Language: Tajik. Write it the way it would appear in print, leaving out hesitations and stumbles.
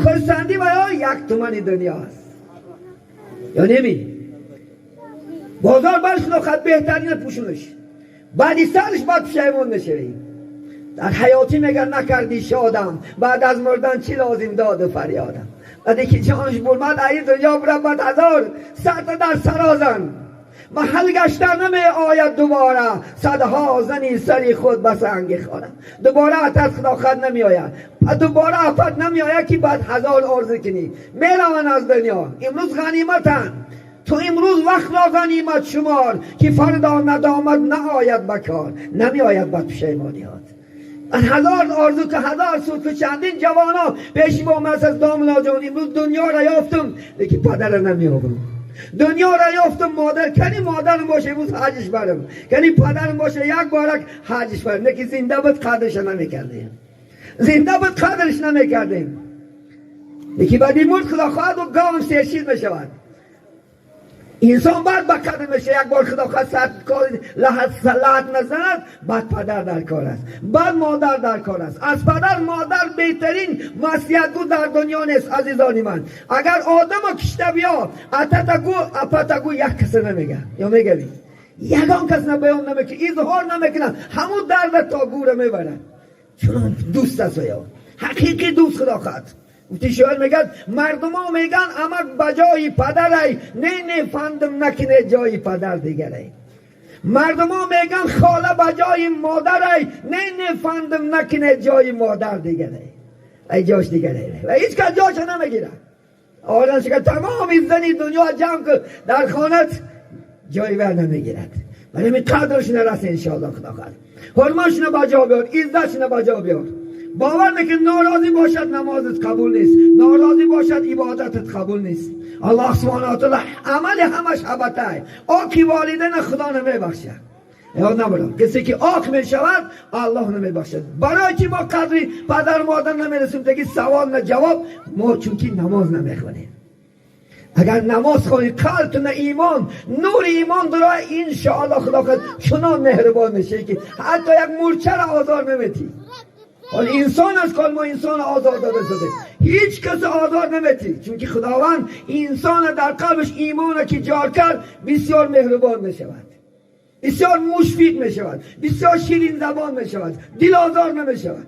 Хурсандӣ ва ё як тумани дунё аст. Ё неми? Бозор барш худо беҳтарина пӯшунаш. Баъди сарш баъд пушаймон мешавӣ. Дар ҳаётӣ мегар накардӣ шодам, баъд аз мурдан чӣ лозим доду фарёдам. Баъде ки ҷонаш бурмад, аи дунё бирабад ҳазор сарта дар сарозан. Маҳал гашта намеояд дубора, садҳо зани сари худ ба санги хора. Дубора атат худохат намеояд, дубора афат намеояд ки баъд ҳазор орзу кунӣ. Мераванд аз дунё, имрӯз ғаниматанд. Ту имрӯз вақтро ғанимат шумор, ки фардо надомат наояд ба кор, намеояд бад пушаймониҳот. Ҳазор орзу ки ҳазор суд ки чандин ҷавоно пеши мо аз домлоҷон имрӯз дунёро ёфтум, лекин падара намеёбам. Дунёро ёфтум, модар кани модарам боша имрӯз ҳаҷш барам, кани падарам боша як борак ҳаҷш барам. Лекин зинда буд қадрша намекардем, зинда буд қадрш намекардем. Лекин баъди мурд худо хоҳад говам сершир мешавад. Инсон баъд ба қадр меша, як бор худо хоҳад сад лаҳат назанад, баъд падар дар кор аст, баъд модар дар кор аст. Аз падар модар беҳтарин маслиҳатгӯ дар дунё нест, азизони ман. Агар одамо кишта биё, ататагӯ апатагӯ як каса намега, ё мегави ягон кас на баён намекунад, изҳор намекунад, ҳамун дарда то гӯра мебарад. Чунон дӯст аст ё ҳақиқӣ дӯст худо хоҳад. Гуфти шоир мегӯяд, мардумо мегӯянд амак ба ҷои падарай, не не фандам накине ҷои падар дигарай. Мардумо мегӯянд хола ба ҷои модарай, не не фандам накине ҷои модар дигарай. Ай ҷош дигарай. Ва ҳеҷ кас ҷоша намегирад. Одам шика тамоми зани дунё ҷамъ кун дар хонат ҷои вай намегирад. Вале ми қадрш нарасе иншоаллоҳ худо хоҳад. Ҳурматшона ба ҷо биёр, иззатшона ба ҷо биёр. Бовар мекун, норозӣ бошад намозат қабул нест, норозӣ бошад ибодатат қабул нест. Аллоҳ субҳонаҳу ва таъоло амали ҳамаш ҳабатай. Оки волидайна худо намебахшад. Ёд набарам, касе ки оқ мешавад Аллоҳ намебахшад. Барои чи мо қадри падар модар намерасем? Таги савол на ҷавоб. Мо чунки намоз намехонем. Агар намоз хонӣ, қалбтуна имон, нури имон дора, иншоаллоҳ худо хоҳад чунон меҳрубон мешавӣ ки ҳатто як мурчаро озор наметӣ. ҳол инсон аст, кол мо инсон озор дода шуда, ҳеҷ кас озор наметӣ, чунки худованд инсон дар қалбаш имона ки ҷор кард, бисёр меҳрубон мешавад, бисёр мушфиқ мешавад, бисёр ширин забон мешавад, дил озор намешавад.